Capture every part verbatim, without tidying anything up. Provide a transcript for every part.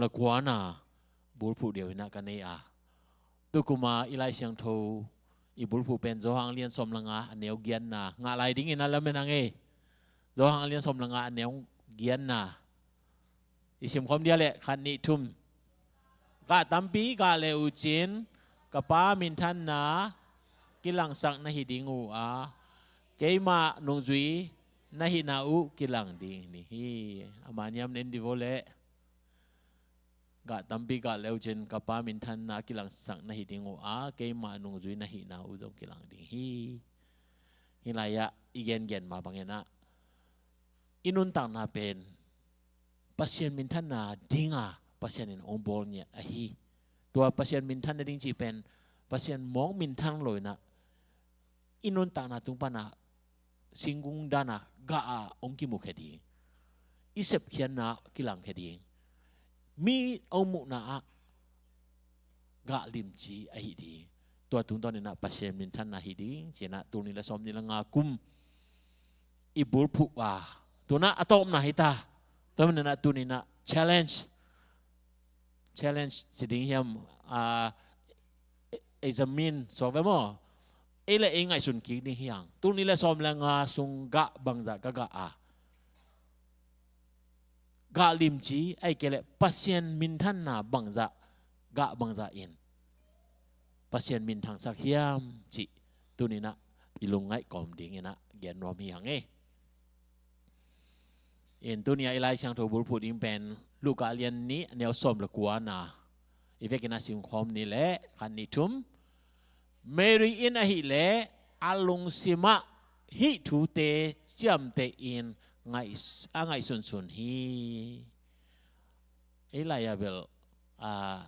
le kuana bulphuh deuh inah ka nei a. Tukuma i Lai Siangtho i bulphuh pen Johan lian sawm le nga a neu giatna ngah lai dingin a lamen a ngei. Johan lian sawm le nga a neu giatna i simkhawm dia le khat nih thum. Gah tampi gah le uh cin ka Pa minthanna kilangsak na hi ding uh a, keima nungzui na hihna uh kilang ding ni hi. Ama niam nen divo le gah tampi gah le uh cin ka Pa minthanna kilangsak na hi ding uh a, keima nungzui na hihna uh zong kilang ding hi. Hih lai-ah i gengen ma bangin ah i nuntakna pen Pasian minthanna dinga Pasian in ong bawl ngiat ahi. Tua Pasian minthanna ding cih pen Pasian mawk minthan lo inah i nuntakna tung pana singkung dana gah a ong kimukhia ding, i sepkhiatna kilangkhia ding, mi ong muhna ah gah limci ahi ding. Tua tungtawn inah Pasian minthanna hi ding ci inah tul nih le sawm nih le nga kum i bulphuh a, tunah a tawpna hi ta. Tua man inah tuni inah challenge, challenge ci ding hiam, a, examine sawk ve maw? Ei le ei ngaihsun kik ding hiang. Tul nih le sawm le nga sung gah bangzah ka gah a, gah limci ahi kei le Pasian minthanna bangzah, gah bangzah in Pasian minthangsak hiam cih tuni inah i lungngaih kawm ding inah gen nuam hi hang e. In tuni a i Lai Siangtho bulphuh ding pen Luka lian nih a neu sawm le kuana i vekin a simkhawm ni le khat nih thum. Mary in ahih leh a lungsimah hih thute ciamteh in ngaih-, a ngaihsunsun hi. Ei lai-ah bel, a,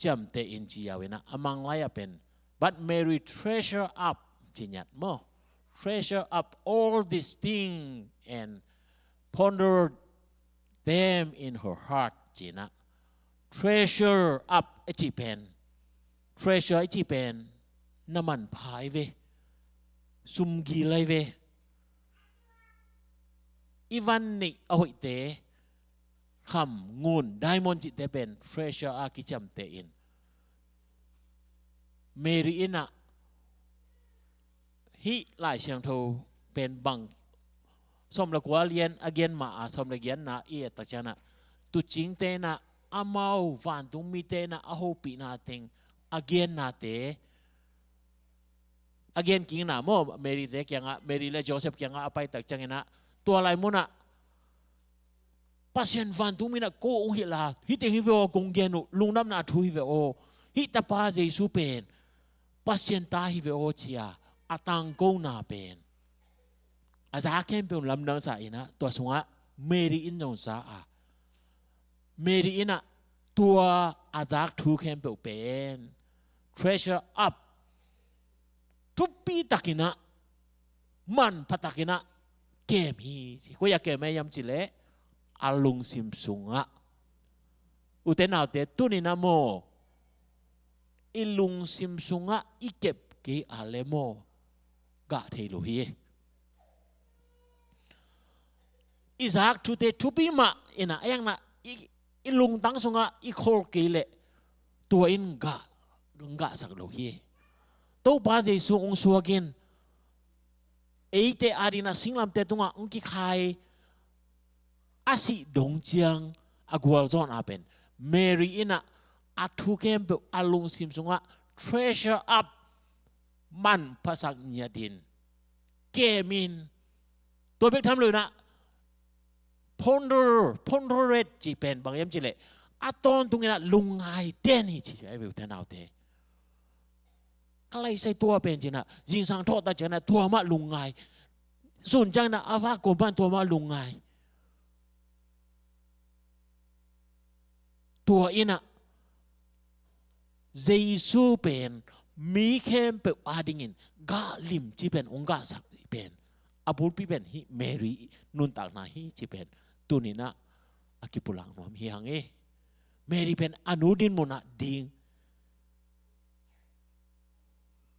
ciamteh in ci yau inah a Mang lai-ah pen, but Mary treasure up ci ngiat maw. Treasure up all these things and ponder them in her heart ci inah. Treasure up a cih pen, treasure a cih pen na manpha ahi ve, sumgil ahi ve. I van neih a hoihte, kham, ngun, diamond cihte pen treasure a kiciamteh in. Mary inah hih Lai Siangtho pen bang, sawm le kua lian a gen ma a, sawm le giatna i et tak ciangin ah, tuucingte inah amau vantung mite inah a hopihna teng a gennate, a gen kikna maw, Mary te kiangah, Mary le Joseph kiangah a pai tak ciangin ah, tua lai munah Pasian vantung mi inah ko ong hilh la, hih teng hi ve aw, kong gen uh, lungdamna thu hi ve aw, hih tapa Jesu pen Pasian ta hi ve aw ci-a a tangkona pen a za khempeuh lamdang sa inah, tua sungah Mary in zong za a, Mary inah tua a zak thu khempeuh pen treasure up, thupi takin ah, manpha takin ah kem hi ci. Koi-ah kem hiam cih leh a lungsim sungah. Ute naute, tuni inah maw, i lungsim sungah i kep kei a leh maw, gah thei lo hi. I zak thute thupi mah inah, a iang inah i, i lungtang sungah i khol kei leh tua in gah, gahsak lo hi. Topa Jesu ong suak in eite adingin ah singlamteh tungah ong kikhai a sih dong ciang a gualzawhna pen Mary inah a thu khempeuh a lungsim sungah treasure up, manphasak ngiat in, kem in. Tua bek tham lo inah ponder, pondered cih pen bang hiam cih leh a tawntung inah lungngai den hi ci, ci a, ute naute. Ka laisai tua pen ci inah, zingsang thawh tak ciangin ah tua mah lungngai. Sun ciangin ah a vak kawm pan tua mah lungngai. Tua inah Jesu pen mi khempeuh adingin gah limci pen ong gahsak pen a bulpi pen hih Mary nuntakna hi ci pen tuni inah a kipulak nuam hi hang e. Mary pen a nu dinmun ah ding.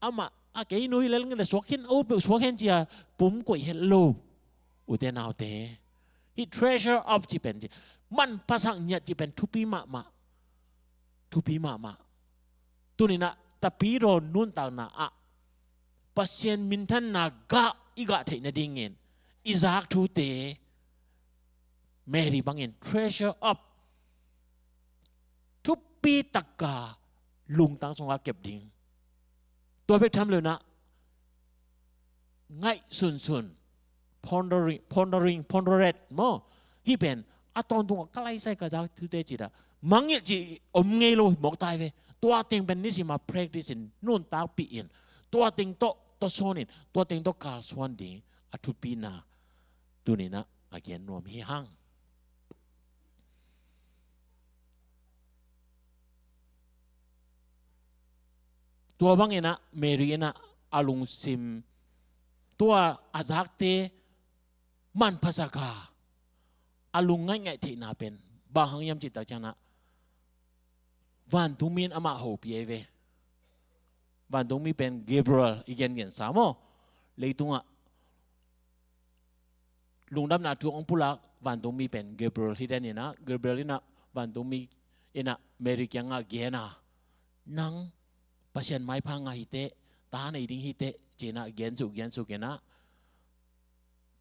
Amah a, kei nu hi lel nge le suak khin, a ut peuh suak hen ci-a pum koih het lo. Ute naute, Hih treasure up cih pen, manphasak ngiat cih pen thupi mahmah. Thupi mahmah. Tuni-in ah Tapidaw nuntakna ah Pasian minthanna gah i gah theih nadingin i zak thute Mary bangin treasure up, thupi taka lungtang sungah kep ding. Tua bek tham lo-in ah ngaihsunsun, pondering, pondering, ponderate maw. Hih pen a tawntung ah ka laisai ka zak thute cih dah mangngilh cih om ngei lo mawk ta hi ve. Tua teng pen nisim a practice in, nuntakpih in, tua teng tawh tawsawn in, tua teng tawh kalsuan ding a thupina tuni-in ah a gen nuam hi hang. Tua bangin ah Mary in ah a lungsim, tua a zakte manphasak a, a lung ngaihngaih theihna pen bang hang hiam cih tak ciangin ah vantungmi in amah hopih ahi ve. Vantungmi pen Gabriel i gengensa maw. Leitungah lungdamna thu hong pulak vantungmi pen Gabriel hi den in ah, Gabriel in ah vantungmi in ah Mary kiangah gen a, nang Pasian maipha ngah hi teh, ta nei ding hi teh, ci-in ah gen suk, gen suk in ah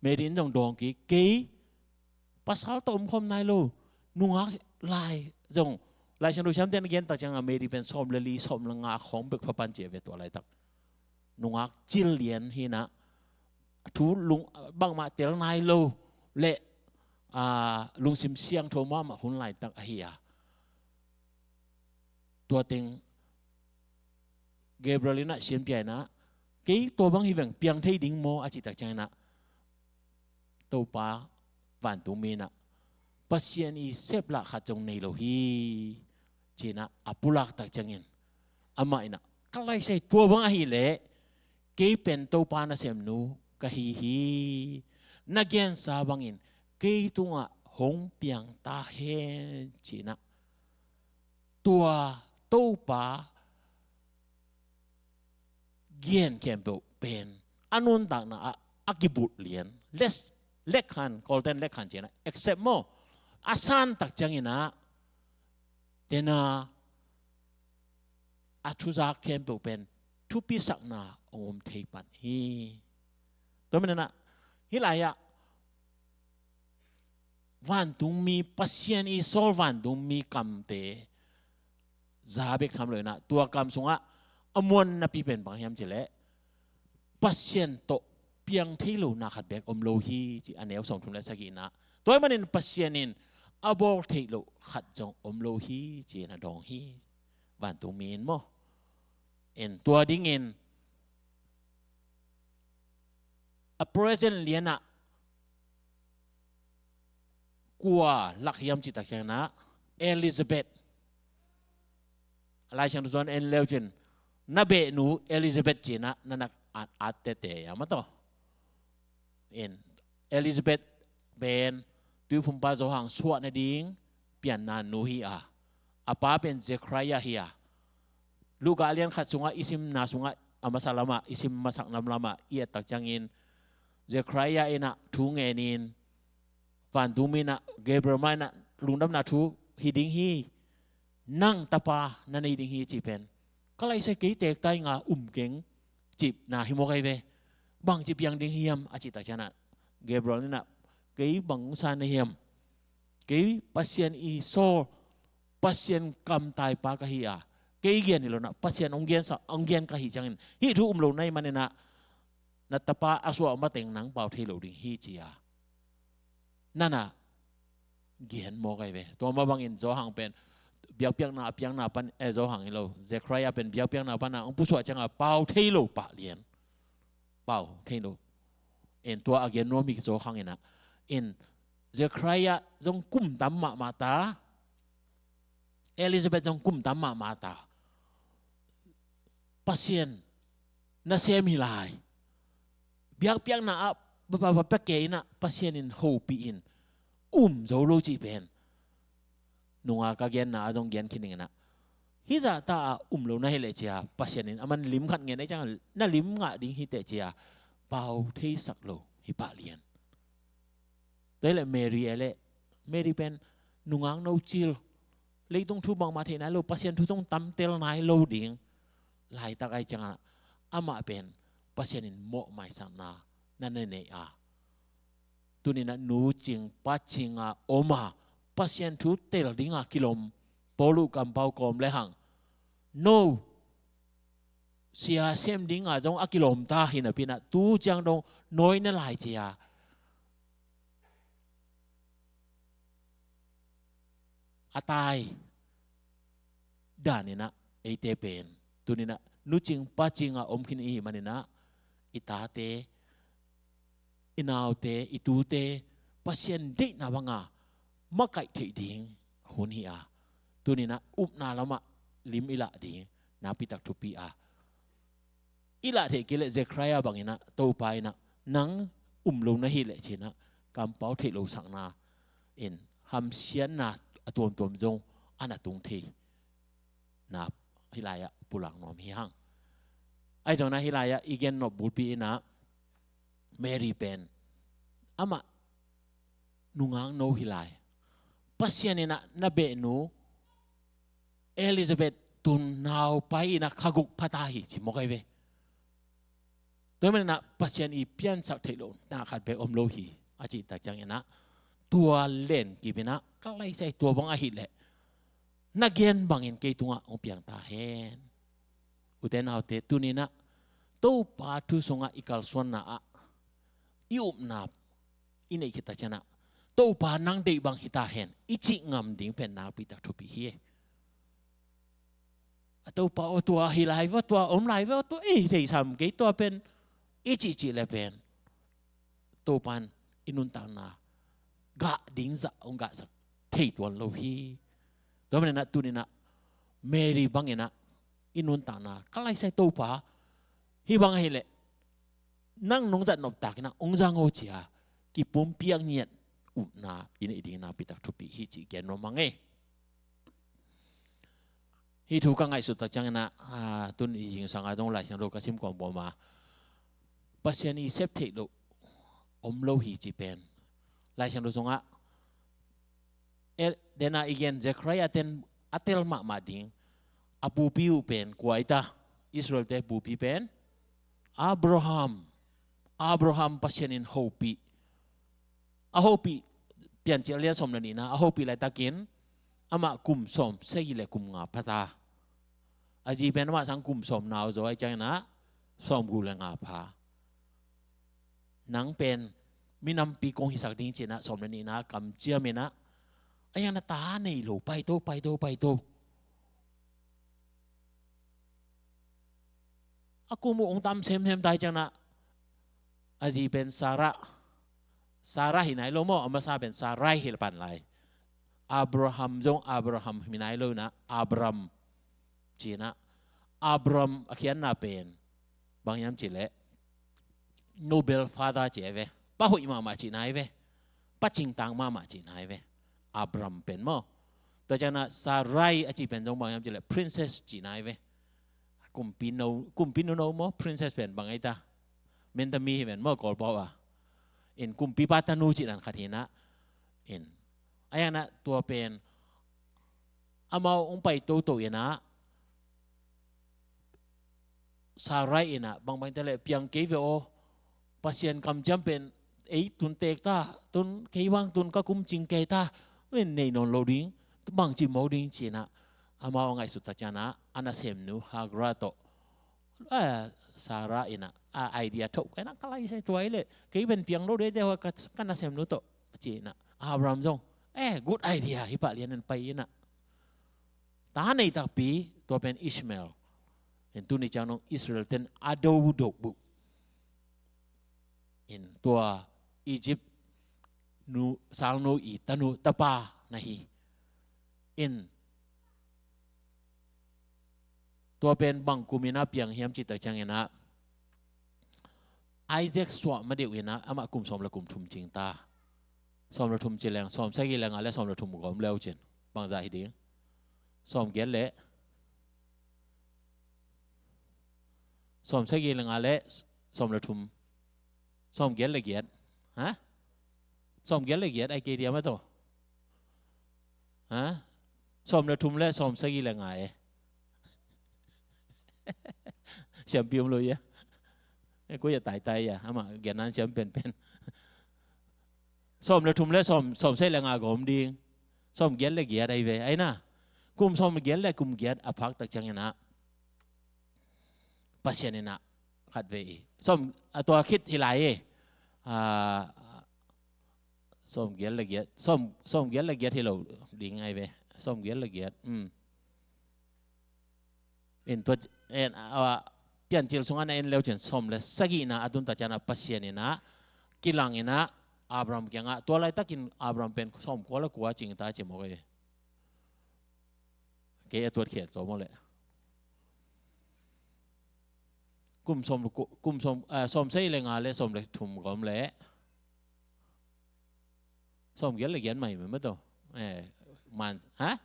Mary in zong dawng kik, kei pasal tawh omkhawm nai lo, nungak lai zong. Laisiangtho siamte in a gen tak ciangah Mary pen sawm le li, sawm le nga khawng bek pha pan ci a ve tua laitak. Nungak cil lian hi in ah, thu lung bangmah tel nai lo le, aa, lungsim siangtho mahmah hun laitak ahi a. Tua teng Gabriel in ah siam pia in ah, kei tua bang hi veng, piang thei ding maw a cih tak ciangin ah Topa vantungmi in ah, Pasian i seplah khat zong nei lo hi, ci-in ah a pulak tak ciangin amah in ah, ka laisai, tua bang ahih leh kei pen Topa nasemnu ka hi hi. Na gensa bangin kei tungah hong piang ta hen, ci-in ah tua Topa gen khempeuh pen a nuntakna ah a kibulh lian, les, lekhan, Kawlten lekhan ci-in ah accept maw, a san tak ciangin ah, tena a thuzak khempeuh pen thupisakna hong om thei pan hi. Tua manin ah hih lai-ah vantungmi, Pasian i sawl vantungmi kamte za bek tham lo-in ah, tua kam sungah a muan napi pen bang hiam cih leh, Pasian tawh piang thei lo na khat bek om lo hi, ci a neu sawmthum le sagih in ah. Tua ahih manin Pasian in a bawl theih loh khat zong om lo hi, ci-in a dawng hi. Vantungmi in maw. In tua dingin a present lian ah kua lak hiam cih tak ciangin ah Elizabeth. Laisiangtho sung en leu cin, na behnu Elizabeth ci-in ah na na at, at tete a maw taw. In Elizabeth pen Tuiphumpa Johan suah nading pianna nu hi a, a pa pen Zechariah hi a. Luka lian khat sungah i simna sungah a masa lamah, i sim masak nam lamah i et tak ciangin Zechariah in ah thu ngenin, vantungmi in ah Gabriel mai-in ah lungdamna thu hi ding hi, nang tapa na nei ding hi, cih pen ka laisai, kei teek ta ing a, um keng, cihna hi mawk ahi ve. Bangci piang ding hiam a cih tak ciangin ah Gabriel in ah, kei bang sa na hiam, kei Pasian i sawl, Pasian kamtaipa ka hi a, kei gen hi lo-in ah Pasian hong gensa, hong gen ka hih ciangin hih thu um lo na hih manin ah na tapa a suah mateng nang pau thei lo ding hi, ci a na na gen mawk ahi ve. Tua mah bangin Johan pen biakpiakna a piangna pan, eh, Johan hi lo, Zechariah pen biakpiakna pan ah hong pusuah ciangah pau thei lo pah lian. Pau thei lo. In tua a gen nuam hi Johan in ah. In Zechariah zong kum tam mahmah ta, Elizabeth zong kum tam mahmah ta. Pasian nasem hi lai. Biakpiakna ah va, va, va pia kei in ah Pasian in hopih in um zo lo cih pen nungak a genna ah zong gen khin ing in ah, hih zahta ah um lo na hih leh, ci a, Pasian in a man lim khat ngen ahih ciangin na lim ngah ding hi teh, ci a, pau theisak lo hi pah lian. Tua hi leh Mary e leh, Mary pen nungak no cil, leitung thu bangmah theih nai lo, Pasian thu zong tamtel nai lo ding laitak ahi ciangah, amah pen Pasian in mawh maisakna na na nei a, tuninah nu cing pa cingah om a, Pasian thu tel dingah kilawm, Paul uh kampau kawm le hang no sia sem dingah zong a kilawm ta hi napinah, tu ciang dong nawi na lai cia a tai daninah, eite pen tuninah nu cing pa cingah om khin ihi maninah, i tate, i naute, i tute Pasian deihna banga makaih theih ding hun hi a, tuninah upna lamah lim i lah ding nakpitak thupi a, i lah theih kei leh Zechariah banginah Topa inah nang um lo na hi leh cinah kampau theih lo sakna in hamsiatna a tuamtuam zong a na tung thei na hih lai-ah pulak nuam hi hang. Ahi zongna hih lai-ah i gen nop bulpi inah Mary pen amah nungak no hi lai. Pasian inah na behnu Elizabeth tun nau pai inah kha guk pha ta hi ci mawk ahi ve. Tua maninah Pasian i piansak theih loh na khat bek om lo hi a cih tak cianginah, tua len kipinah ka laisai tua bang ahih leh na gen bangin kei tungah hong piang ta hen. Ute naute, tuninah Topa thu sungah i kalsuanna ah i upna i neih khit tak cianah, Topa nang deih bang hi ta hen i cih ngam ding pen nakpitak thupi hi. A Topa aw, tua hi lai va, tua om lai va, tua ei theisam kei, tua pen i cihcih le pen Topa in i nuntakna gah ding zah hong gahsak thei tuan lo hi. Tua maninah tuninah Mary banginah i nuntakna ka laisai Topa hih bang ahih leh nang nong zat noptakinah hong zang aw cia kipumpiak ngiat upna i neih ding nakpitak thupi hi cih gen nuam hang ei. Hih thu ka ngaihsut tak cianginah, ah, tun i zingsanga zong Lai Siangtho ka sim kawmkawm a, Pasian i sep theih loh om lo hi ci pen Lai Siangtho sungah, eh, dena i gen Zechariah ten a tel mahmah ding a pupi uh pen kua hi ta? Israel-te pupi pen Abraham. Abraham Pasian in hopih, a hopih, Piancil lian sawm le nihna a hopih laitakin amah kum sawm sagih le kum nga pha ta. A zi pen amah sang kum sawm nau zaw ahi cianginah sawm guk le nga pha. Nang pen minampi kong hisak ding cinah sawm le nihna kamciam inah, a iang na ta nei lo, paito, paito, paito. A kum uh hong tam semsem ta hi cianginah a zi pen Sarah, Sarah hi nai lo maw, a masa pen Sarai hi pan lai. Abraham zong Abraham hi nai lo inah Abram cinah, Abram a khiatna pen bang hiam cih leh noble father ci ahi ve. Pa hoih mahmah cihna ahi ve. Pa cingtang mahmah cihna ahi ve, Abram pen maw. Tua cianginah Sarai a cih pen zong bang hiam cih leh princess cihna ahi ve. Kumpi no, kumpi nuno maw, princess pen bang ei ta? Menta mi hi ven maw, Kawlpau a. In kumpipa tanu cihna khat hinah. In a iang inah tua pen amau hong pai toto inah Sarai inah bangbang ta leh piang kei ve aw, Pasian kamciam pen ei tun teek ta, tun kei bang tun ka kum cing kei ta, men nei nawn lo ding, bangci mawk ding cinah amau a ngaihsut tak cianginah a nasemnu Hagar tawh, eh, Sarah inah a idea tho, kei na ka laisai tua hi leh kei pen piang lo ding te, ka, ka nasemnu tawh cinah Abraham zong, eh, good idea, hi pah lianin pai inah ta nei takpi, tua pen Ishmael. In tuni ciang nong Israel ten a dodo buh in tua Egypt nu, salnu i tanu tapa na hi. In tua pen bang kum inah piang hiam cih tak cianginah Isaac suah ma deuh inah amah kum sawm le kum thum cing ta. Sawm le thum ci leng, sawm sagih le nga le sawm le thum gawm leu cin bangzah hi ding? Sawm giat le, sawm sagih le nga le sawm le thum, sawm giat le giat. Ha? Sawmgiat le giat ai kei dia mah tawh. Ha? Sawm le thum le sawm sagih le nga e. Siampi om lo ia. E, koi a taitai ia. Amah giatna siam penpen. Sawm le thum le sawm, sawm sagih le nga gawm ding. Sawmgiat le giat ai ve. Ai na. Kum sawmgiat le kum giat a phak tak ciangin ah Pasian in ah khat ve i. Sawm, a tua khit hi lai e. A, sawmgiat le giat. Sawm, sawmgiat le giat hi lo ding ai ve. Sawmgiat le giat. Um. In tua, en, a, Piancil sungah na en leu cin sawm le sagihna a tun tak ciangin ah Pasian in ah kilang in ah Abraham kiangah tua laitakin Abraham pen sawmkua le kua cing ta ci mawk e. Kei a tuat khiat zo maw leh. Kum sawm, kum sawm, ah, sawm sagih le nga le sawm le thum gawm leh. Sawmgiat le giat mah hi mah tawh. Eh, man, ha?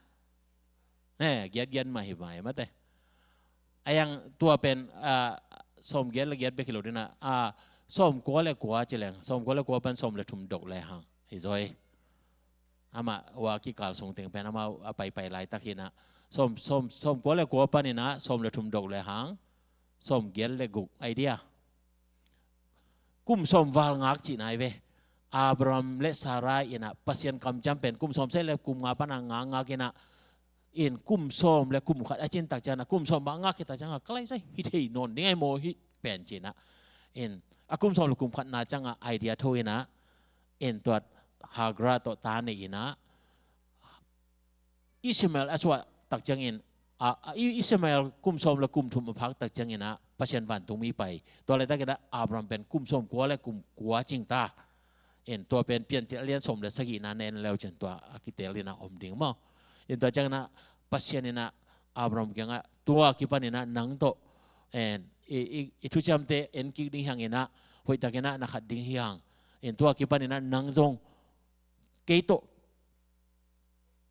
Eh, giat giat mah hi mah mah te. A yang tua pen, ah, sawmgiat le giat bek hi lo ding ah, ah, sawmkua le kua ci leng, sawmkua le kua pan sawm le thum dok le hang. Hi zaw e. Amah ua kikal sung teng pen amah a paipai laitak hi in ah. Sawm, sawm, sawmkua le kua pan in ah, sawm le thum dok le hang. Sawmgiat le guk ai dia. Kum sawm val ngak cihna ai ve. Abraham le Sarai in ah Pasian kamciam pen kum sawm sagih le kum nga pan a ngak ngak in ah, in kum sawm le kum khat a cin tak ciangin ah, kum sawm bang ngak khit tak ciangin ah, ka lai sa hi thei nawn ding ai maw hi pen ci in ah. In, a kum sawm le kum khatna ciangin ah idea tho in ah, in tua Hagar tawh ta nei in ah, Ishmael a suah tak ciangin, a, a, I-, Ishmael kum sawm le kum thum a phak tak ciangin ah Pasian vantungmi pai. Tua laitakin ah Abraham pen kum sawmkua le kum kua cing ta. In tua pen Piancil a lian sawm le sagihna na en leu cin tua a kitel in ah om ding maw. In tua ciangin ah Pasian in ah Abraham kiangah tua kipan in ah nang tawh, in, i, i, i thuciamte en kik ding hi hang in ah, hoihtakin ah na khat ding hi hang. In tua kipan in ah nang zong kei tawh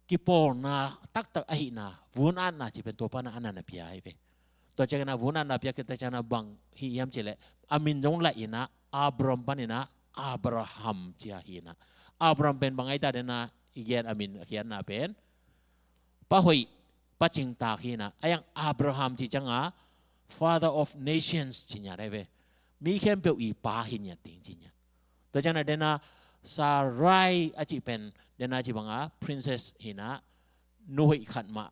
kipawlna taktak ahihna, vun-atna cih pen tua pan ah a na na pia hi ve. Tua ciangin ah vun-atna pia khit tak ciangin ah bang hi hiam cih leh, a min zong lah in ah Abram pan in ah Abraham ci a hi in ah. Abraham pen bang ai ta den ah i gen a min a khiatna pen pa hoih, pa cingtak hi in ah. A yang Abraham cih ciangin ah Father of Nations ci ngiat ai ve. Mi khempeuh i pa hi ngiat ding ci ngiat. Tua ciangin ah den ah Sarai a cih pen den ah cih bang ah princess hi in ah, nu hoih khat mah,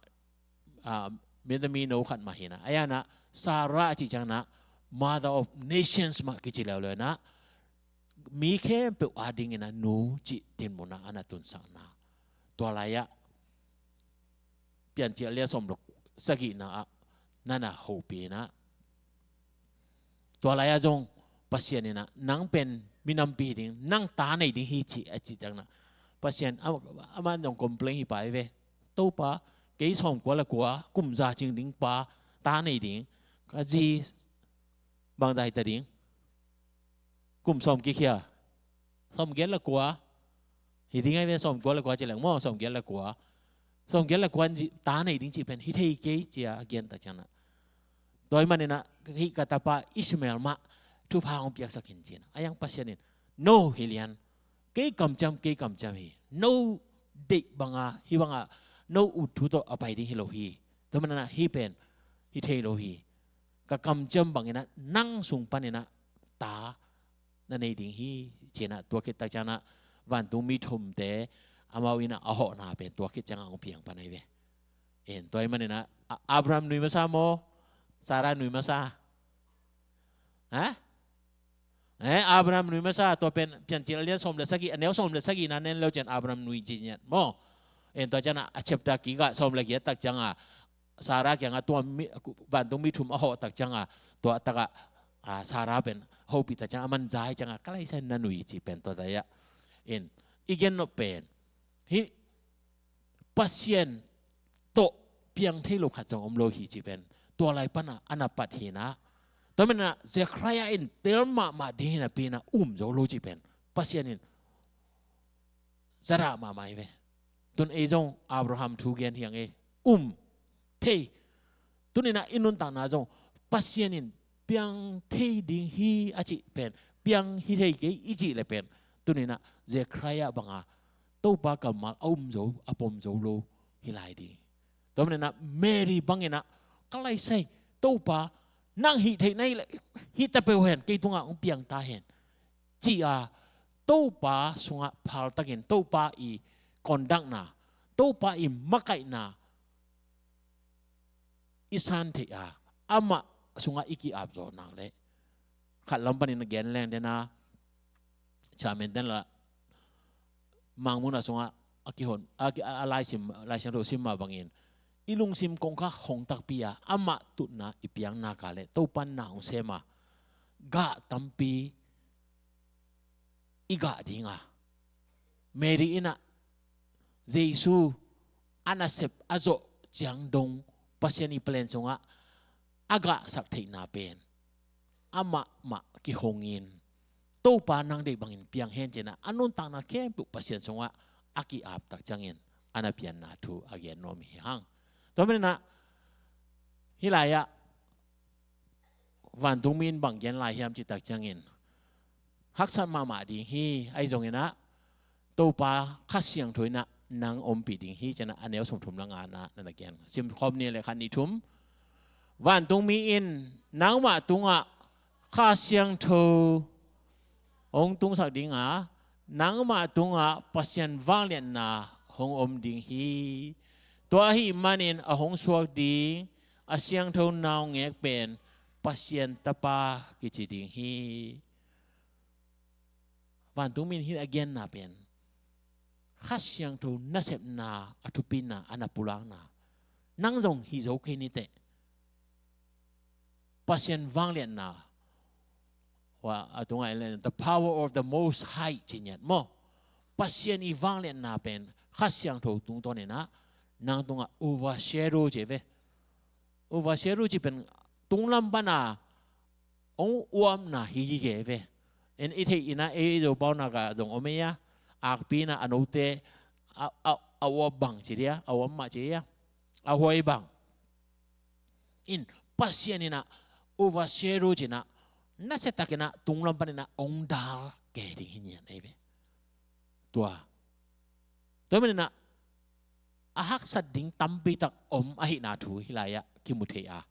ah, Midian mino khat mah hi in ah. A yang ah Sarah a cih ciangin ah Mother of Nations mah kici leuleu in ah, mi khempeuh adingin ah nu cih dinmun ah a na tunsakna. Tua lai-ah Piancil a lian sawm le sagihna ah na na hopih in ah, tua lai-ah zong Pasian in ah nang pen minampi hi ding, nang ta nei ding hi ci a cih ciangin ah, Pasian, a, amah zong complain hi pah hi ve. Topa, kei sawmkua le kua kum za cing ding pa ta nei ding, ka zi bangzah hi ta ding. Kum sawm kikhia. Sawmgiat le kua. Hi ding ai ve, sawmkua le kua ci leng maw, sawmgiat le kua. Sawmgiat le kua ta nei ding cih pen hi thei kei ci a gen tak ciangin ah. Tua ahih manin ah hih ka tapa Ishmael mah thupha hong piaksak in ci in ah. A yang Pasian in, no, hi lian. Kei kamciam, kei kamciam hi. No deih bang a, hih bang a, no ut thu tawh a pai ding hi lo hi. Tua manin ah hih pen hi thei lo hi. Ka kamciam bangin ah nang sung panin ah ta na nei ding hi ci in ah, tua khit tak ciangin ah vantungmi thumte amau in ah a hawhna pen tua khit ciangin ah hong piang pan ai ve. In tua ahih manin ah, A-, Abraham nui masa maw, Sarah nui masa? Ha? Eh, Abraham nui masa, tua pen Piancil a lian sawm le sagih, a neu sawm le sagihna na en leu cin Abraham nui ci ngiat maw. In tua ciangin ah a chapter kikah sawm le giat tak ciangin ah Sarah kiangah tua mi, vantungmi thum a hawh tak ciangin ah, tua takah, ah, Sarah pen hopih tak ciangin ah, aman za hi ciangin ah, ka lai sa na nui ci pen tua ta ia. In, i gen nop pen hih Pasian tawh piang thei lo khat zong om lo hi ci pen tua lai pan ah a na pat hi in ah. Tua manin ah Zechariah in tel mahmah ding hi napi in ah um zo lo ci pen Pasian in zadah mahmah hi ve. Tun ei zong Abraham thu gen hi hang e, um thei. Tuni in ah i nuntakna zong Pasian in piang thei ding hi a cih pen, piang hi thei kei i cih le pen, Tuni-in ah Zechariah banga Topa kammal a um zo, a pom zo lo hi lai ding. Tua manin ah Mary bangin ah, ka laisai, Topa nang hih theih na hih leh, hih ta peuh hen, kei tungah hong piang ta hen, ci-a Topa sungah phaltakin Topa i kondakna, Topa i makaihna i san theih a, amah sungah i ki-ap zawh nak leh, khat lam panin a gen leng den a, chamen den la, Mangmuhna sungah a kihon, a, a, a laisim, Laisiangtho sim mah bangin, i lungsim kongkhak hong takpi a, amah tutna i piang nak leh Topa'n na hong sem a, gah tampi i gah ding a, Mary in ah Jesu a nasep a zawh ciang dong Pasian i plan sungah a gahsak theihna pen amah mah kihongin, Topa nang deih bangin piang hen ci-in ah a nuntakna khempeuh Pasian sungah a ki-ap tak ciangin a na pianna thu a gen nuam hi hang. Tua manin ah hih lai-ah vantungmi in bang gen lai hiam cih tak ciangin, haksat mahmah ding hi, ahi zongin ah Topa Kha Siangtho in ah nang ompih ding hi ci-in ah a neu sawmthum le nga-na na na gen. Sim khawm ni leh, khat, nih, thum. Vantungmi in nangmah tungah Kha Siangtho hong tungsak ding a, nangmah tungah Pasian vangliatna hong om ding hi. Tua ahih manin a hong suak ding a siangtho naungek pen Pasian Tapa kici ding hi. Vantungmi in hih a genna pen Kha Siangtho nasepna a thupina, a na pulakna, nang zong hi zo kei ni teh. Pasian vangliatna, wa, a tungah, the power of the Most High ci ngiat maw. Pasian i vangliatna pen Kha Siangtho tungtawn in ah nang tungah overshadow ci ve. Overshadow ci pen tunglam pana hong uapna hi gige ve. En, i theih in ah ei Zopau nak ah zong om ei a, akpi in ah a note a, a, a uap bang ci dia, a uap mah ci a, a huai bang. In, Pasian in ah overshadow ci-in ah, nasiatakin ah tunglam panin ah hong dal kei ding hi ngiat ei ve. Tua, tua manin ah a haksat ding tampi tak om ahihna thu hih lai-ah kimu thei a,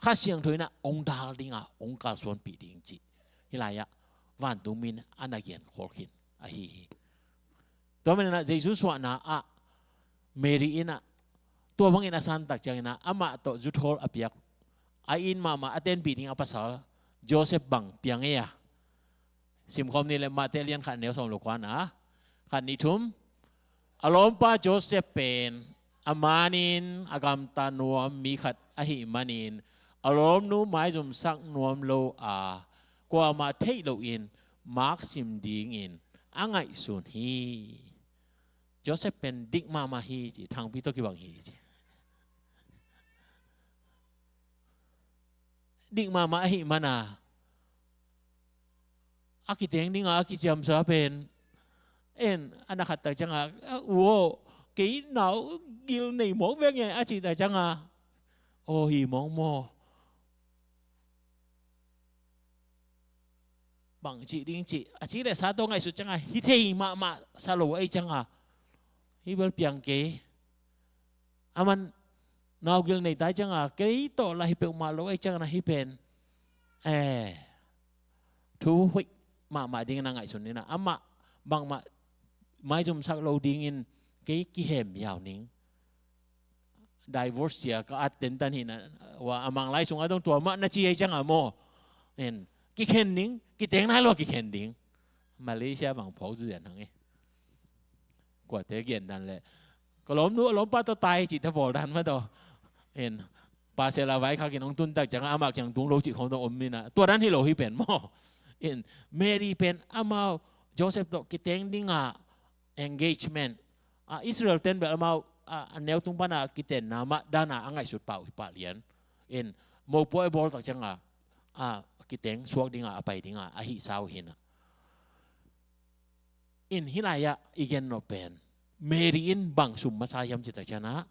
Kha Siangtho in ah hong dal ding a, hong kalsuanpih ding cih hih lai-ah vantungmi in a na gen khol khin ahi hi. Tua manin ah Jesu suahna ah Mary in ah tua bangin a san tak ciangin ah amah tawh zuthawl a piak, a it mahmah, a tenpih ding a pasal Joseph bang piang ei a. Sim khawm ni leh, Matthai lian khat, neu sawm le kua-na, khat, nih, thum. A lawmpa Joseph pen a manin a gamta nuam mi khat ahih manin a lawmnu maizumsak nuam lo a, kuamah theih loin maksim dingin a ngaihsun hi. Joseph pen dik mahmah hi ci, thangpi tawh kibang hi ci. Dik mahmah ahih mana a kiteng ding a, a kiciamsa pen, en, a na khat tak ciangin, "U aw, kei nau gil nei mawk veng e," a cih tak ciangin, "Aw, hi mawk maw? Bang cih ding cih," a cih leh sa tawh ngaihsut ciangin, "Hi thei mahmah sa lo ahih ciangin, hi bel piang kei. Aman nau gil nei ta ahih ciangin, kei tawh lah hi peuhmah lo ahih ciangin, hih pen, eh, thu hoih mahmah dingin a ngaihsun ning a, amah bangmah maizumsak lo dingin kei kihem hiau ning. Divorce cia ka at tentan hi na, wa, a Manglai sungah dong tua mah na ci ahih ciangin maw. En, kikhen ning, kiteng nai lo kikhen ding." Malaysia bang phawk zuzian hang e. Kuate gen dan leh, "Ka lawmnu a lawmpa tawh tai," cih ta bawl dan mah tawh. En, pasal a vaikhak in hong tun tak ciangin amah kiang tung lo cih khawng tawh om in a, tua dan hi lo hi pen maw. En, Mary pen amau Joseph tawh kiteng ding a engagement, a, Israel ten bel amau, a, a neu tung pana kitenna mah dan a a ngaihsut pah uh hi pah lian. En, mopawi a bawl tak ciangin, a, kiteng suak ding a, a pai ding a, a hihsa uh hi na. In, hih lai-ah i gen nop pen, Mary in bang sum masa hiam cih tak ciangin,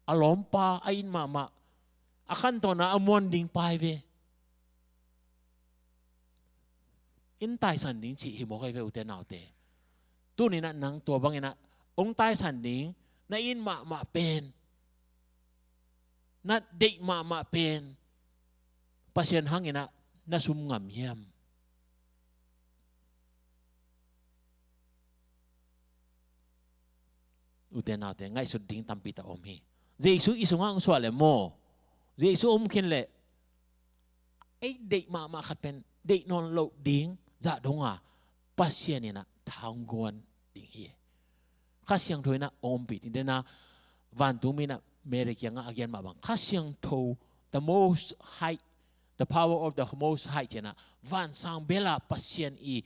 a lawmpa a it mahmah, a khantohna a muan ding pai ve. in taisan ding cih hi mawk ahi ve, ute naute. Tuni-in ah nang tua bangin ah hong taisan ding na it mahmah pen, na deih mahmah pen Pasian hangin ah na sum ngam hiam? Ute naute, ngaihsut ding tampi tak om hi. Jesu i sungah hong suah leh maw, Jesu om khin leh ei deih mahmah khat pen deih nawn loh ding zah dong a, Pasian in ah tha hong guan ding hi. Kha Siangtho in ah hong ompih ding. Tua vantung mi in ah Mary kiangah a gen mah bang, Kha Siangtho, the Most High, the power of the Most High, ci-in ah vansang bel a Pasian i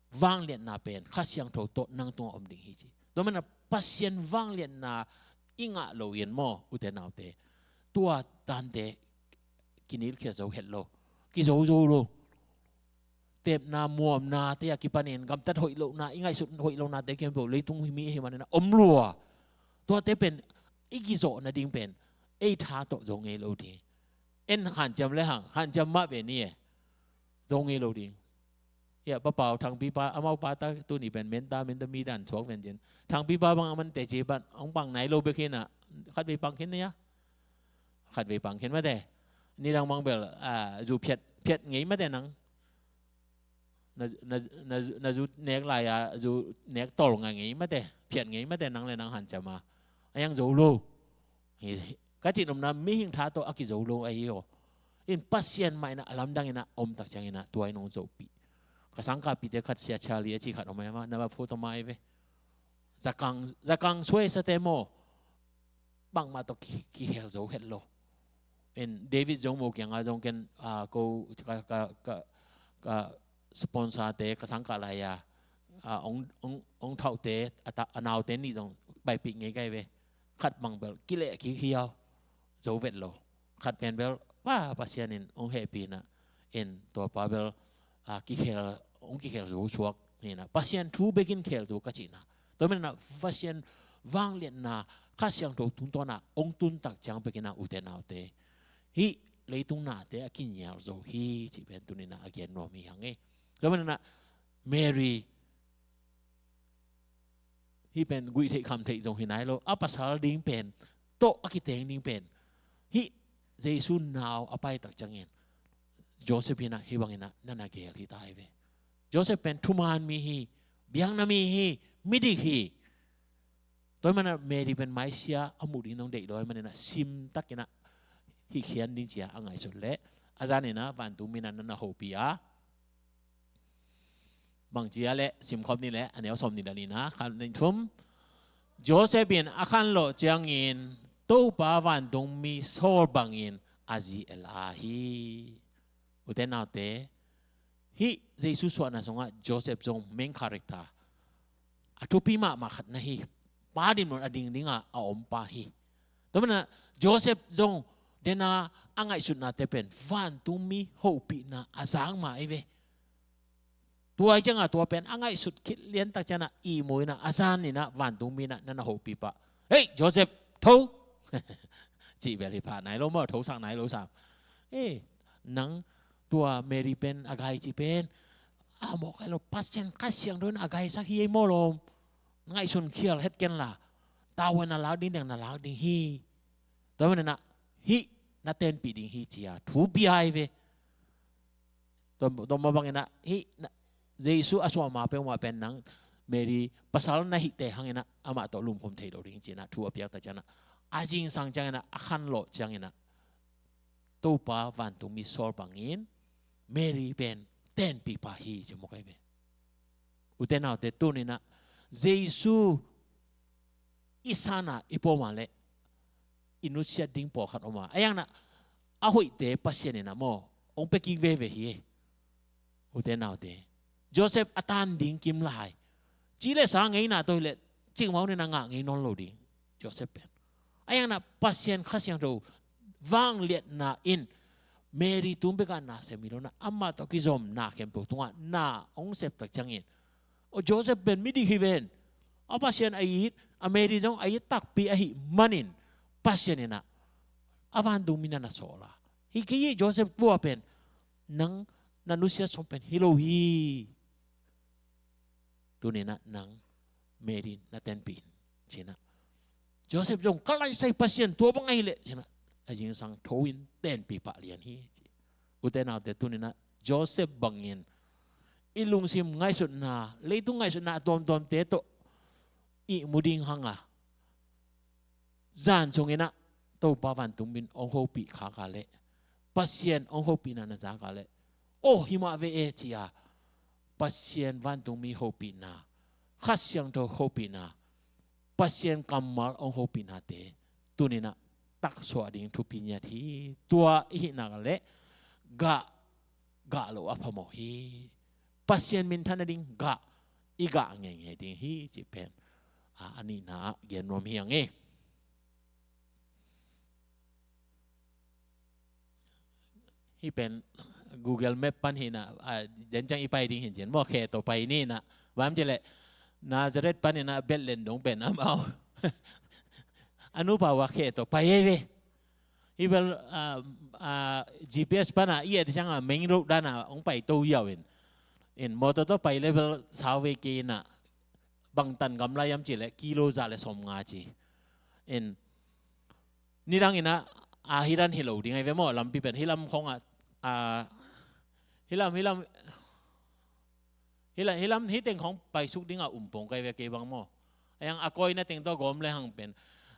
vangliatna pen Kha Siangtho tawh nang tungah om ding hi ci. Tua manin ah Pasian vangliatna i ngah loh in maw, ute naute, tua dante kinilkhia zo het lo, kizo zo lo. Tepna, muamnate a kipanin gamtat hoih lohna, i ngaihsut hoih lohnate khempeuh leitung mi ahih manin ah om lua. Tuate pen i kizawh nading pen ei tha tawh zo ngei lo ding. En hanciam le hang, hanciam mah ve ni e. Zo ngei lo ding. Hiah Pa Pau, Thangpi pa, amau pa ta tuni pen menta, menta mi dan thuak ven cin. Thangpi pa bang a man teci pan hong pang nai lo bek hi in ah, khatvei pang khin na hia. Khatvei pang khin mate. Nidang bang bel, a, zu phiat, phiat ngei mate nang. Na, na, na, na zu nek lai a, zu nek tol ngei mate, phiat ngei mate nang le nang hanciam a. A hiang zo lo. Hi, hi, ka cih nopna mihing tha tawh a kizo lo ahi aw. In Pasian mah in ah a lamdang in ah om tak ciangin ah tua in hong zopih. Ka sangkahpihte khat Sia Charlie a cih khat om ahi mah, na va photo mai ve. Zakang, zakang suai sate maw, bangmah tawh ki, kikhel zo het lo. In David Zongmo kiangah zong ken, a, ko ka, ka, ka, ka sponsor-te, ka sangkah lai a, a, hong, hong, hong thauhte, a ta, a naute nih zong paipih ngei kai ve. Khat bang bel kileh kik hiau zo vet lo. Khat pen bel, pa, Pasian in hong hehpih in ah, in tua pa bel, a, kikhel, hong kikhel zo suak hi in ah, Pasian thu bekin khel zo ka cihna. Tua manin ah Pasian vangliatna, Kha Siangtho tungtawn ah hong tun tak ciang bekin ah, ute naute, hih leitung nate a kinial zo hi cih pen tuni-in ah a gen nuam hi hang e. Tua manin ah Mary, hih pen guih theih kham theih zong hi nai lo, a pasal ding pen, tawh a kiteng ding pen, hih Jesu nau a pai tak ciangin Joseph in ah hih bangin ah na na gel hi ta hi ve. Joseph pen thuman mi hi, biakna mi hi, midik hi. Tua manin ah Mary pen maisia a muh ding dong deih lo ahih manin ah sim takin ah hih khian ding ci-a a ngaihsut leh, a zanin ah vantung mi in ah na na hopih a, bangci a leh simkhop ni leh, a neu sawm ni le nihna, khat, nih, thum. Joseph in a khanlawh ciangin Topa vantung mi sawl bangin a zi el a hi. Ute naute, hih Jesu suahna sungah Joseph zong main character, a thupi mahmah khat na hi. Pa dinmun a ding dingah a om pa hi. Tua manin ah Joseph zong dena a ngaihsutnate pen vantung mi hopihna a zak mah ahi ve. Tua hi ciangah tua pen a ngaihsut khit lian tak ciangin ah ihmu in ah, a zanin ah vantung mi in ah na na hopih pah. Hei, Joseph, tho! Cih bel hi pha nai lo maw, thosak nai lo sam. Eh, nang tua Mary pen a gai cih pen a mawk ai lo, Pasian Kha Siangtho in a gaisak hi ei maw lawm. Ngaihsun khial het ken la, tavuan na lak ding teng na lak ding hi. Tua manin ah hih na tenpih ding hi ci-a thu pia hi ve. Tua, tua mah bangin ah hih na, Jesu a suah ma peuhmah pen nang Mary pasal na hihte hangin ah amah tawh lumkhum thei lo ding ci-in ah thu a piak tak ciangin ah, a zingsang ciangin ah, a khanlawh ciangin ah Topa vantung mi sawl bangin Mary pen tenpih pah hi ci mawk ahi ve. Ute naute, tuni-in ah Jesu i san a i pom a leh i nusiat ding pawlkhat om a, a hiang na, a hoihte Pasian in ah maw hong pia kik veve hi. Ute naute, Joseph a tan ding kim lai, ci le sa ngeina tawh hi leh cikmah hun in a ngah ngei nawn lo ding Joseph pen. A hiang na, Pasian Kha Siangtho vangliatna in Mary tung bekah na sem hi lo-in ah, amah tawh kizom na khempeuh tungah na hong sep tak ciangin, aw, Joseph pen midik hi ven. A Pasian a it, a Mary zong a it takpi ahih manin Pasian in ah a vantung mi na na sawl a, hih kei hi Joseph, tua pen nang na nusiat sawm pen hi lo hi. Tuni-in ah nang Mary na tenpih in, ci-in ah. Joseph zong ka laisai Pasian tua bang ahi leh, ci-in ah, a zingsang tho in tenpih pah lian hi, ci. Ute naute, tuni-in ah Joseph bangin i lungsim ngaihsutna, leitung ngaihsutna a tuamtuamte tawh ihmu ding hang a, zan sungin ah Topa vantungmi in hong hopih khak a leh, Pasian hong hopihna na zak a leh, aw, hi mah ve e, ci-a Pasian vantungmi hopihna, Kha Siangtho hopihna, Pasian kammal hong hopihnate tuni-in ah taksuah ding thupi ngiat hi. Tua i hih nak leh gah, gah loh a phamawh hi. Pasian minthan nading gah, i gah ngeingei ding hi, cih pen a, a nihna ah gen nuam hi ing e. Hih pen Google Map pan hi-in ah, a, den ciang i pai ding hi in, ci-in maw, khe tawh pai ni-in ah. Bang hiam cih leh Nazareth panin ah Bethlehem dong pen amau a nupa uh a khe tawh pai ei ve. Hih bel, a, a, G P S pan ah i et ciang a main road dan a hong paito uh hiau in. In motor tawh pai leh bel sau vei kei in ah, bangtan gamla hiam cih leh kilo za leh sawmnga ci. In nidang in ah, a, hih dan hi lo ding ahi ve maw, lampi pen hih lam khong ah, a, hih lam, hih lam, hih lam, hih lam, hih teng khong paisuk ding a um pong ka hi ve kei bang maw. A yang a kawina teng tawh gawm lehang pen,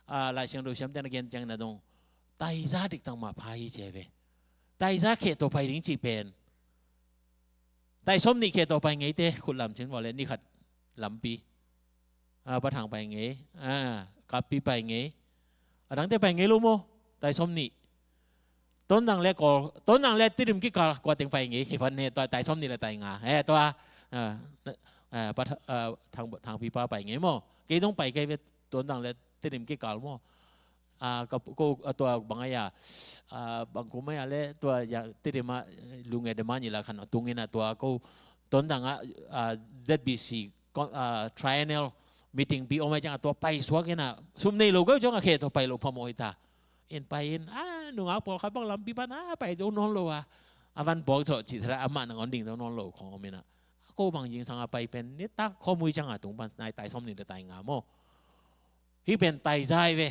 a, Lai Siangtho siamte na gen ciangin ah dong, taiza diktak mah pha hi ci ahi ve. Taiza khe tawh pai ding cih pen, tai sawmnih khe tawh pai ngeite khut lam cin vawh leh ni khat lampi. A, Pa Thang pai ngei, a, Kappi pai ngei. A dangte pai ngei lo maw, tai sawmnih. Tondang leh Kawl, Tondang leh Tedim kikal kua teng pai ngei, hi pan ne, tua tai sawmnih leh tai nga. Eh, tua, a, a, Pa Tha-, a, Thang, Thangpi pa pai ngei maw. Kei dong pai kei ve Tondang leh Tedim kikal maw. A, ka, ko, a, tua bang a, a, bang kum a leh tua ya, Tedim a, Lunge de Manila khan a tung in ah tua ko Tondang a, a, Z B C, ko, a, triennial meeting pi om a ciang a tua paisuak in ah, sum nei lo ko ciang a khe tawh pai loh phamawh hi ta. In pai in, a, nungak pawlkhat bang lampi pan a pai zo nawn lo a. A van pawk zawh cih thei a, amah nangawn ding zo nawn lo khong om in ah. Ko bang zingsang a pai pen, nitak khawm uh ciang a tung pan, nai tai sawmnih leh tai nga maw. Hih pen taiza ahi ve.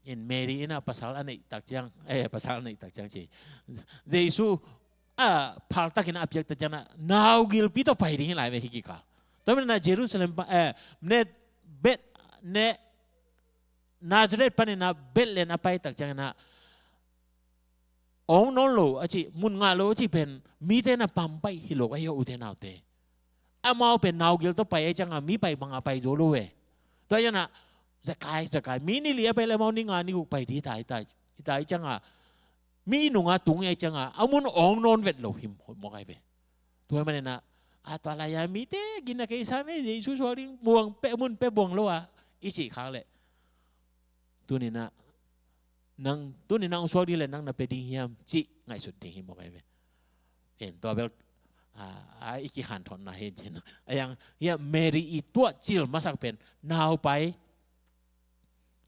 In Mary in ah pasal a neih tak ciang, eh, pasal a neih tak ciang ci. Jesu, a, phaltakin a piak tak ciang ah, naugilpi tawh pai ding hi lai ve hih kikal. Tua manin ah Jerusalem pa, eh, ne, Bet, ne, Nazareth panin ah Bethlehem a pai tak ciangin ah, ong nawn lo a cih, mun ngah lo a cih pen, mite na pampaih hi lo ahi aw ute naute. Amau pen naugil tawh pai a ciang a, mi pai bang a pai zo lo e. Tua ciang ah, Zakai, Zakai, mi ni li a pai leh amau ni nga ni guk pai ding hi ta, hi ta, hi ta a ciang a, mi nung a tung a ciang a, a mun ong nawn vet lo hi mawk ahi ve. Tua manin ah, a, tua lai a mite gina kei sa me, Jesu suak ding buang peh, mun peh buang lo a, i cih khak leh. Tuni-in ah, nang, tuni-in ah hong suak ding leh nang na pia ding hiam, cih ngaihsut ding hi mawk ahi ve. En, tua bel, a, a, i kihanthawnna hi in cin. A yang, hia Mary i tuah cil masak pen, nau pai.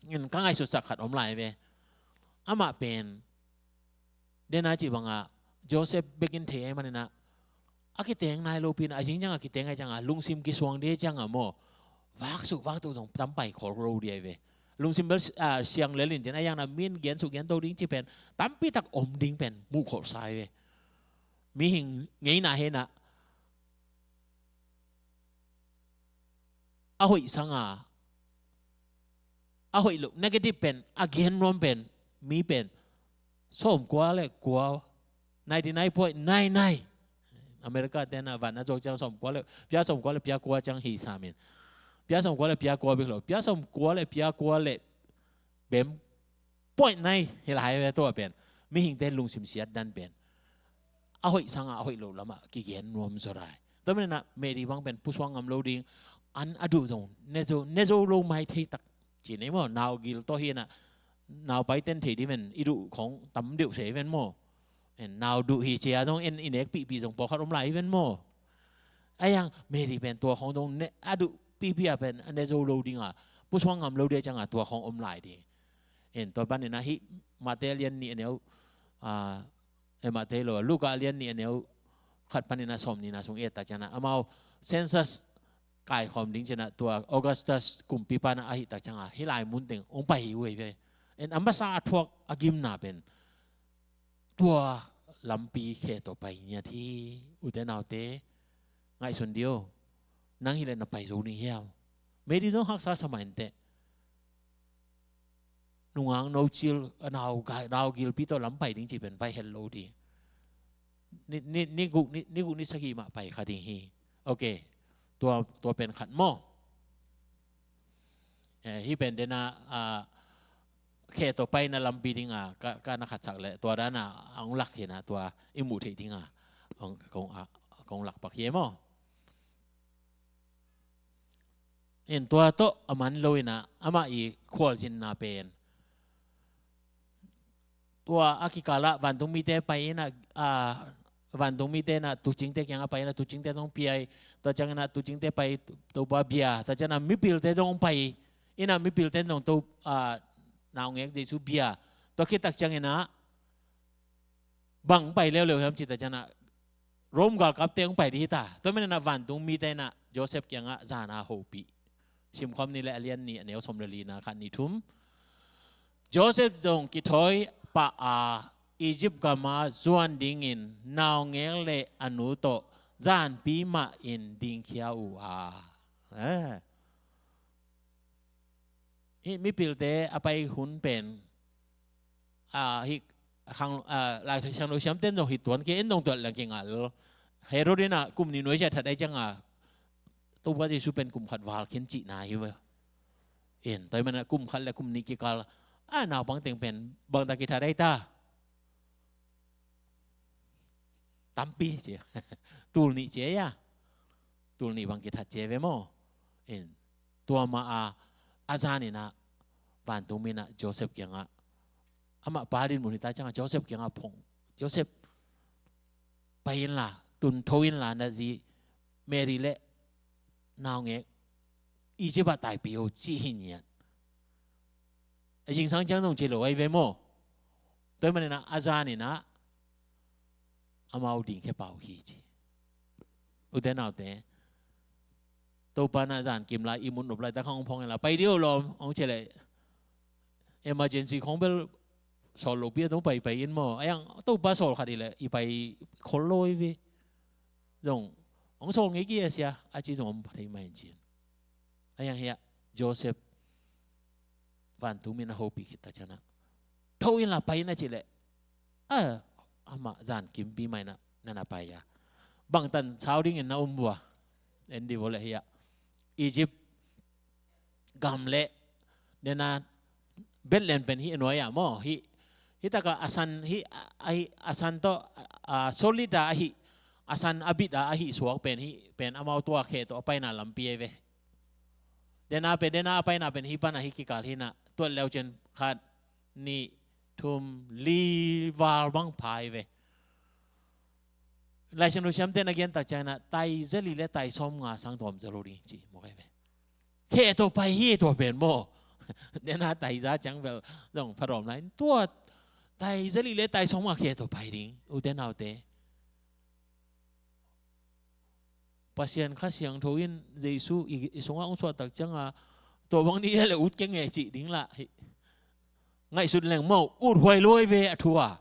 En, ka ngaihsutsak khat om lai ve. Amah pen, den a cih bang a, Joseph bekin thei ahih manin ah, a kiteng nai lopi in ah, a zing ciang a kiteng ahih ciang a, lungsim kisuang ding ahih ciang a maw, vaksuk vaktuk zong tam pai khol lo ding ahi ve. Lungsim bel, a, siang lel in cin, a yang na min gensuk gento ding cih pen, tampi tak om ding pen, muh kholsa ahi ve. Mihing ngeina hi in ah, a hoih sang a, a hoih loh, negative pen, a gen nuam pen, mi pen, sawmkua leh kua, ninety nine point nine nine. America te na van a zuak ciang sawmkua leh, pia sawmkua leh pia kua ciang hi sam in. Pia sawmkua leh pia kua bek lo, pia sawmkua leh pia kua leh bem point nai hi lai ve tua pen. Mihingte lungsim siat dan pen, a hoih sang a, a hoih loh lam ah kigen nuam zaw lai. Tua manin ah Mary bang pen pusuak ngam lo ding, an a duh zong, ne zo, ne zo lo mai thei tak. Ci nei maw, naugil tawh hi in ah, nau pai ten thei ding ven, i duh khong tam deuh se ven maw. En, nau duh hi ci a zong en, i nek pihpih zong pawlkhat om lai ven maw. A yang Mary pen tua khong zong ne, a duh pihpih a pen, a ne zo lo ding a, pusuak ngam lo ding a ciang a tua khong om lai ding. En, tua panin ah hih Mate lian nih a neu, a, eh, Mate lo, Luka lian nih a neu khat panin a sawm nihna sung i et tak ciangin ah, amau census kaikhawm ding ciangin ah, tua Augustus kumpipa in ah ahih tak ciangin ah, hih lai mun teng hong pai hi uh ei ve. En a masa a thuak a gimna pen tua lampi khe tawh pai ngiat hi. Ute naute, ngaihsun dih o. Nang hi leh na pai zo ding hiam? Mary zong haksa sa mah inteh. Nungak no cil, a nau gai, nau gilpi tawh lam pai ding cih pen pai het lo dih. Ni, ni, ni guk, ni, ni guk ni sagih mah pai kha ding hi. Ok. Tua, tua pen khat maw. Eh, hih pen den a, ah, khe tawh paina lampi ding a, ka, ka na khatsak leh, tua dan a, a hong lak hi na, tua i muh theih ding a, kong, kong, ah, kong lak pak hi e maw. In tua tawh a man lo in ah, amah i khualzinna pen. Tua a kikal ah vantungmite pai in ah, ah, vantungmite in ah tuucingte kiangah pai in ah tuucingte dong piai, tua ciangin ah tuucingte pai Topa bia, tua ciangin ah mipilte dong pai in ah mipilte dong to, ah, naungek Jesu bia. Tua khit tak ciangin ah bang pai leuleu hiam cih tak ciangin ah Rome galkapte hong pai ding hi ta. Tua manin ah vantung mite in ah Joseph kiangah zan a hopih. Simkhawm ni leh, a lian nih, a neu sawm le lina, khat, nih, thum. Joseph zong kithawi pah a, Egypt gam ah zuan dingin naungek le a nu tawh zanpi mah in dingkhia uh a. Eh. Hih mipilte a pai hun pen, ah, hih khang, ah, Lai Siangtho siamten zong hih tuan kei, en zong tuat leng kingal. Herod in ah kum nih nuai ciang that ahih ciangin ah Topa Jesu pen kum khat val khin cihna hi ve. In, tua ahih manin ah kum khat le kum nih kikal ah naupang teng pen bangtak kithat ahih ta? Tampi ci. Tul nih ci a. Tul nih bang kithat ci ve maw. In, tua mah a, a zan in ah vantung mi in ah Joseph kiangah, amah pa dinmun hi ta ciangin Joseph kiangah phong. Joseph, pai inla, tun tho inla, na zi Mary le naungek Egypt ah taipih o, ci hi ngiat. A zingsang ciang zong ci lo ahi ve maw. Tua ahih manin ah a zan in ah amau dingkhia pah uh hi ci. Ute naute, Topa in ah zankim lai, ihmut nop lai, tak khang hong phong inla, pai dih o lawm, hong ci leh emergency khong bel sawl lopi a, tong pai pai in maw. Ahi hang Topa sawl khat hi leh i pai khol lo hi ve. Zong hong sawl ngei kei a sia, a ci zong om thei mah in ci. Ahi hang hiah Joseph vantung mi in a hopih khit tak ciangin ah, tho inla pai in a cih leh, a, amah zankimpi mah in ah na na pai a. Bangtan sau dingin na um vua. En dih vua leh hiah Egypt gam le, den a, Bethlehem pen hih a nuai ah maw, hih, hih tak a, a san, hih a, a, hih a san tawh, a, solid a, a hih a san a bit a, a hih suak pen, hih pen amau tua khe tawh a paina lampi ahi ve. Den a pen, den a paina pen hih pan a, hih kikal hi in ah, tuat leu cin khat, nih, thum, li val bang pha ahi ve. Lai Siangtho siamten a gen tak ciangin ah, tai zali le tai sawmnga sang tawm za lo ding ci mawk ahi ve. Khe tawh pai hi tua pen maw. Den a tai za ciang bel zong pha dawm lai. Tua tai zali le tai sawmnga khe tawh pai ding, ute naute. Pasian Kha Siangtho in Jesu i, i sungah hong suah tak ciangin, tua bang ni le ut keng e cih ding lah. Ngaihsut leng maw, ut huai lo ahi ve a thu a.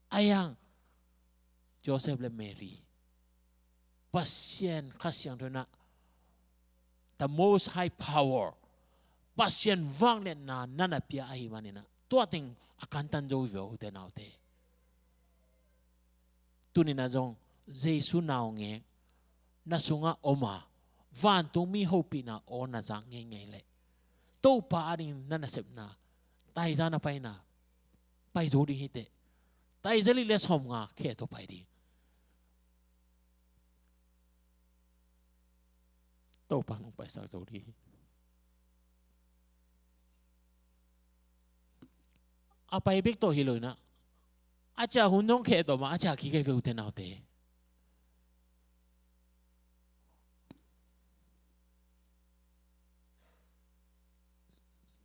Ahi hang Joseph le Mary, Pasian Kha Siangtho in ah, the Most High Power, Pasian vangliatna na na pia ahih manin ah, tua teng a kantan zo hi ve, ute naute. Tuni in ah zong Jesu naungek na sungah om a, vantungmi hopihna aw na zak ngeingei leh, Topa ading na nasepna, taiza na paina, pai zo ding hi teh. Tai zali le sawmnga khe tawh pai ding. Topa nong paisak zo ding hi. A pai bek tawh hi lo in ah, a ciah hun zong khe tawh mah, a ciah kik ahi ve, ute naute.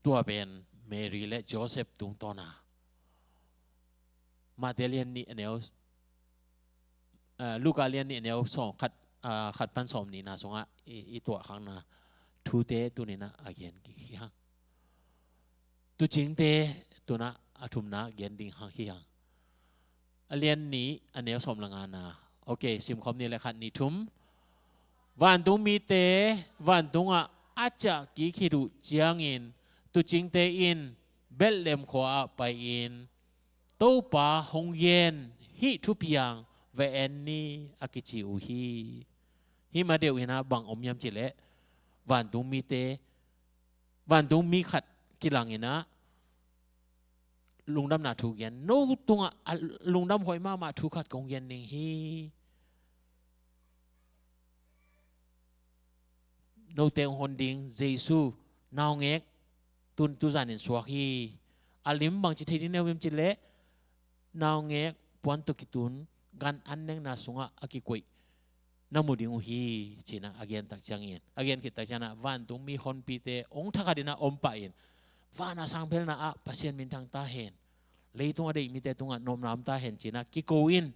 Tua pen Mary le Joseph tungtawn a, Matthai lian nih, a neu, Luka lian nih a neu sawm khat, ah, khat pan sawm nihna sungah i, i tuahkhakna thute tuninah a gen kik hi hang. Tuucingte tunah a thumna gen ding hang hi hang. A lian nih a neu sawm le ngana. Ok, simkhawm ni le khat, nih, thum. Vantungmite vantungah a ciah kik khit uh ciangin tuucingte in Bethlehem khua-ah pai-in Topa hong gen hih thupiang va en ni a kici uh hi. Hih ma deuh inah bang om hiam cihleh vantungmite, vantungmi khat kilanginah lungdamna thu gen. No tungah a lungdam hoih mahmah thu khat kong gen ning hi. Note hong hon ding Jesu naungek tun tuzanin suak hi. A lim bangci thei ding neu hiam cihleh naungek puan tawh kitun gan an nekna sungah a kikoih na mu ding uh hi, cinah a gen tak ciangin, a gen khit tak ciangah vantungmi honpite hong thakhatinah om pahin, vana sangphelna ah Pasian minthang ta hen, leitung a deih mite tungah nopna om ta hen cinah kiko in,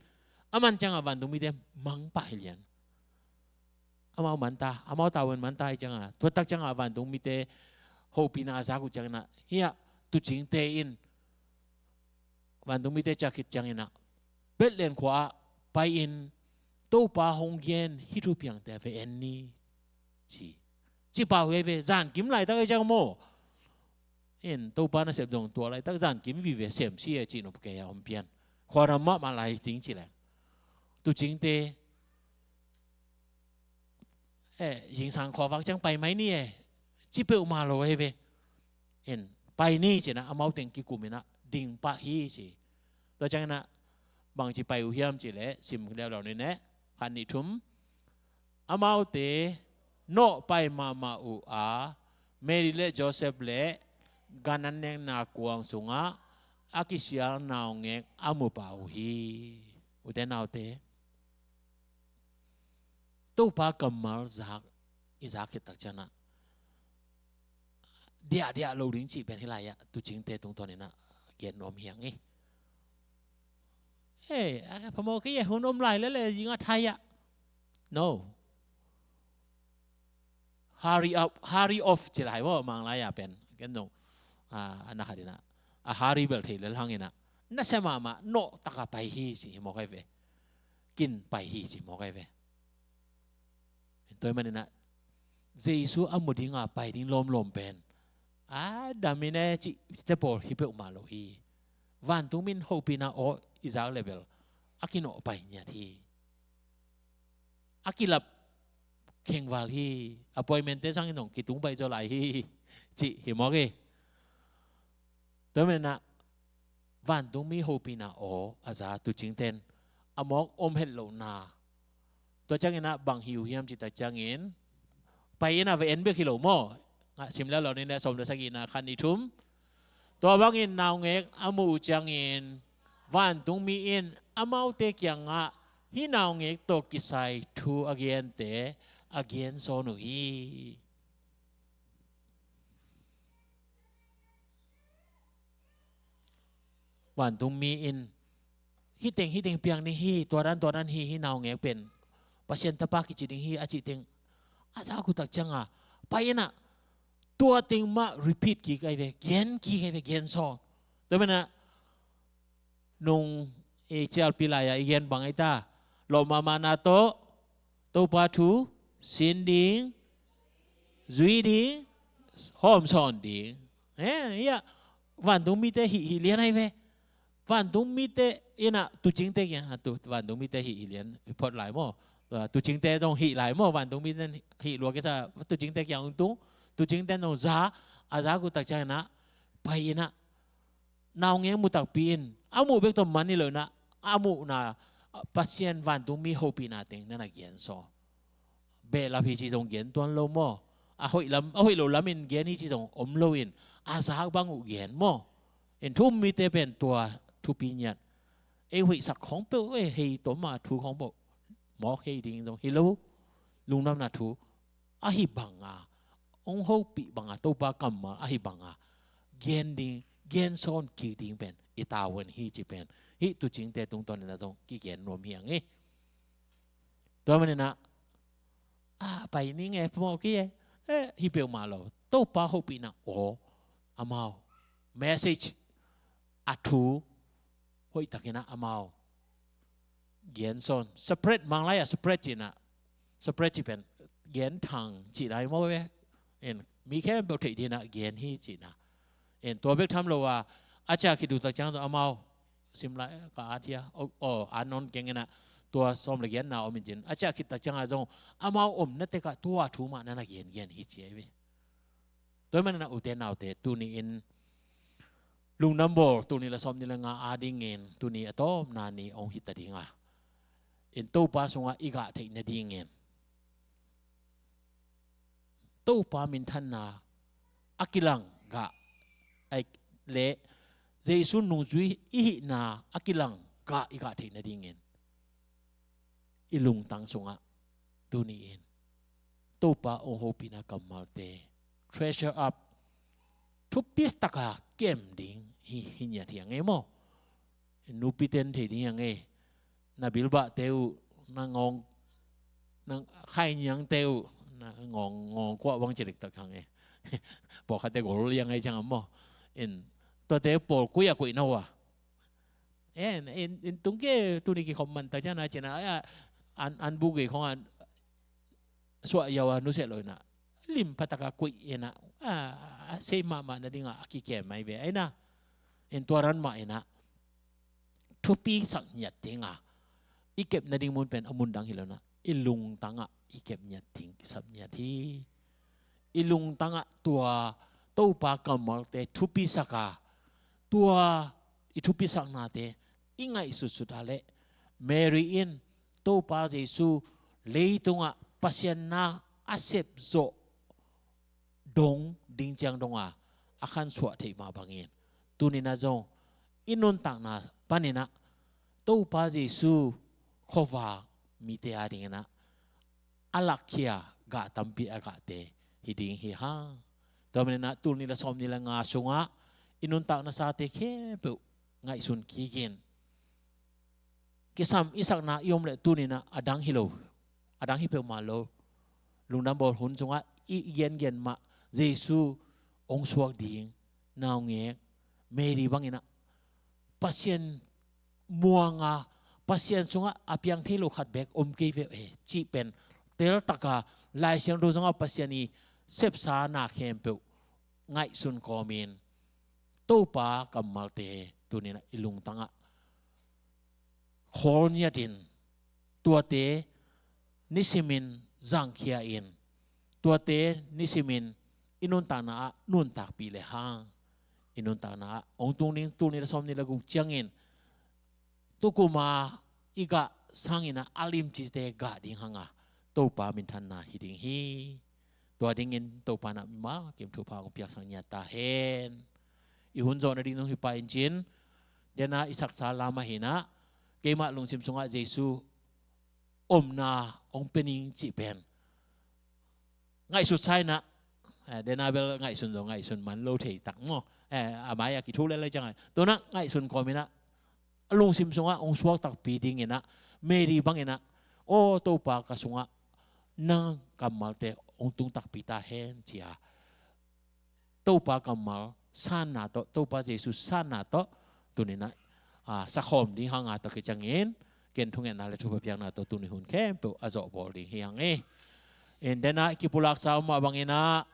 a man ciangah vantungmite mang pah hi lian. Amau manta, amau tavuan manta hi ciangah, tua tak ciangah vantungmite hopihna a zak uh cianginah, hiah tuucingte in vantungmite ciah khit cianginah Bethlehem khua-ah pai-in Topa hong gen hih thupiangte va en ni, ci. Ci pah uh hi ve, zankim laitak hi ciang maw. In Topa nasep dong tua laitak zankim vive sem si e, ci nop kei a om pian. Khuaram mahmah lai ding ci leng. Tuucingte, eh, zingsang khua vak ciang pai mai ni e, ci peuhmah lo hi ve. In pai ni cinah amau teng kikuminah ding pah hi, ci. Tua cianginah bangci pai uh hiam cihleh sim leuleu ni neh, khat, nih, thum. Amaute nawh pai mahmah uh a, Mary le Joseph le gan an nekna kuang sungah a kisial naungek a mu pah uh hi. Ute naute, Topa kammal zak, i zak khit tak cianah diahdiah lo ding cih pen hih lai-ah tuucingte tungtawninah gen nuam hi hang hi. Hei, a phamawh kei e, hun om lai lele, zing a thai ah. No. Hurry up, hurry off ci lai maw, Mang lai-a pen. Ken zong, ah, a na khatinah a hurry bel thei lel hanginah nasia mahmah, nawh taka pai hi ci hi mawk ai ve. Kin pai hi ci mawk ai ve. Tua hi maninah Jesu a mu dinga pai ding lawmlawm pen a damin e cihte pawl hi peuhmah lo hi. Vantungmi in hopihna aw i zak le bel a kinawh pai ngiat hi. A kilap khengval hi. Appointment-te sangin hong kitung pai zaw lai hi, cih hi mawk hi. Tua menah vantungmi hopihna aw a za tuucingten a mawk om het lohna. Tua cianginah bang hi uh hiam cih tak ciangin, pai inah va en bek hi lo maw. Ngah sim leuleu ni neh, sawm le sagihna, khat, nih, thum. Tua bangin naungek a muh uh ciangin vantungmi in amaute kiangah hih naungek tawh kisai thu a gente a gensawn uh hi. Vantungmi in hih teng, hih teng piang ding hi, tua dan, tua dan hi, hih naungek pen Pasian tapa kici ding hi a cih teng a zak uh tak cianga pai inah tua teng mah repeat kik ai ve, gen kik ai ve, gensawn. Tua menah nung i cialpi lai-ah i gen bang ai ta, lawh mahmahna tawh Topa thu sin ding, zui ding, hawmsawn ding. He, hiah vantungmite hih, hih lian ai ve. Vantungmite inah tuucingte kiang, ah, tu, vantungmite hih, hih lian phot lai maw. Ah, tuucingte zong hih lai maw, vantungmite hih lua kisa, tuucingte kiang ung tung, tuucingte zong za, a zak uh tak ciang inah pai inah naungek mu takpi in, a muh bek tawh man hi lo inah, a muhna, Pasian vantungmi hopihna teng na na gensawn. Behlap hi ci zong gen tuan lo maw. A hoih lam, a hoih lo lamin gen hi ci zong om loin, a zak bang uh gen maw. In thu um mite pen tua thupi ngiat. Ei hoihsak khawng peuh, ei hei tawm a thu khawng peuh mawk hei ding zong hi lo. Lungdamna thu ahi banga, hong hopih banga, Topa kammal ahi banga gen ding, gensawn kik ding pen i tavuan hi ci pen hih tuucingte tungtawn inah zong kigen nuam hi ang hi. Tua manin ah, a pai ni nge phamawh kei e, eh, hi peuhmah lo. Topa hopihna aw, amau message, a thu hoihtakin ah amau gen sawn. Separate, Manglai ah separate cih na, separate cih pen gen thang cih lai maw ve. En, mi khempeuh theih dingin ah gen hi cih na. En, tua bek tham lo a, a ciah khit uh tak ciang tawh amau sim lai, ka at hi a, aw, aw, at nawn keng in ah, tua sawm le giatna om in cin, a ciah khit tak ciang ah zong amau omna tek ah tua thu mah na na gengen hi ci ahi ve. Tua ahih manin ah ute naute, tuni-in lungdam bawl, tul nih le sawmnih le nga adingin tuni a tawpna ni hong hi ta ding a, in Topa sungah i gah theih nadingin, Topa minthanna a kilang gah, ai, le Jesu nungzui i hihna a kilang gah i gah theih nadingin i lungtang sungah tuni-in Topa hong hopihna kammalte treasure up, thupi taka kem ding hi, hi ngiat hi a ngei maw? Nupite in thei ding hi a ngei. Na bilbahte uh, na ngawng, na khainiangte uh, na ngawng, ngawng kuah bang ci dektak hi a ngei. Pawlkhatte gol hi a ngei ciang a maw? In, tuate pawl koi a koihna uh a, en, in, in tung kei, tuni kikhop man tak ciang na cih na, a, an, an bu gei khong an suah yau a nusia lo in ah, lim pha taka koih in ah, a, a sei mahmah nading a, a kikem ahi ve ahi na. In tua ran mah in ah thupi sak ngiat ding a, i kep nading mun pen a mun dang hi lo in ah, i lungtang ah i kep ngiat ding kisap ngiat hi. I lungtang ah tua Topa kammalte thupi sak a, tua i thupi saknate i ngaihsutsut a leh, Mary in Topa Jesu leitungah Pasian na a sep zawh dong ding ciang dong a, a khansuah theih mah bangin, tuni-in ah zong i nuntakna panin ah Topa Jesu khuavak mite adingin ah a lakkhia gah tampi a gahte hi ding hi hang. Tua manin ah tul nih le sawmnih le nga sungah i nuntakna sate khempeuh ngaihsun kik in, kisam i sakna i om leh tuni-in ah a dang hi lo, a dang hi peuhmah lo. Lungdam bawl hun sungah i, i gengen mah Jesu hong suak ding naungek Mary bangin ah Pasian muang a, Pasian sungah a piang thei lo khat beek om kei ve e cih pen teltak a, Lai Siangtho sungah Pasian i sepsa na khempeuh ngaihsun kawmin Topa kammalte tuni-in ah i lungtang ah khawl ngiat in, tuate nisimin zangkhia in, tuate nisimin i nuntakna ah nuntakpih lehang, i nuntakna ah hong tung ding tul nih le sawmnih le guk ciangin tukum a i gah sangin ah a limcite gah ding hang a, Topa minthanna hi ding hi. Tua dingin Topa in ah mimal kim thupha hong piaksak ngiat ta hen. I hun zawh nading zong hi pah in cin, den a i saksa lam ah hi in ah, keimah lungsim sungah Jesu omna hong pia ning cih pen ngaihsut sa in ah, eh, den a bel ngaihsun zong ngaihsun man lo thei tak maw? Eh, a mai a kithuk lel lai ciang a, tua in ah ngaihsun kawmin ah, a lungsim sungah hong suak takpi dingin ah, Mary bangin ah, aw Topa, ka sungah nang kammalte hong tung takpi ta hen ci a, Topa kammal sanna tawh, Topa Jesu sanna tawh tuni-in ah, a, sakhawm ding hang a, tua khit ciangin ken thungetna le thupha piakna tawh tuni hun khempeuh a zawh bawl ding hi hang e. In den a kipulaksa om mah bangin ah,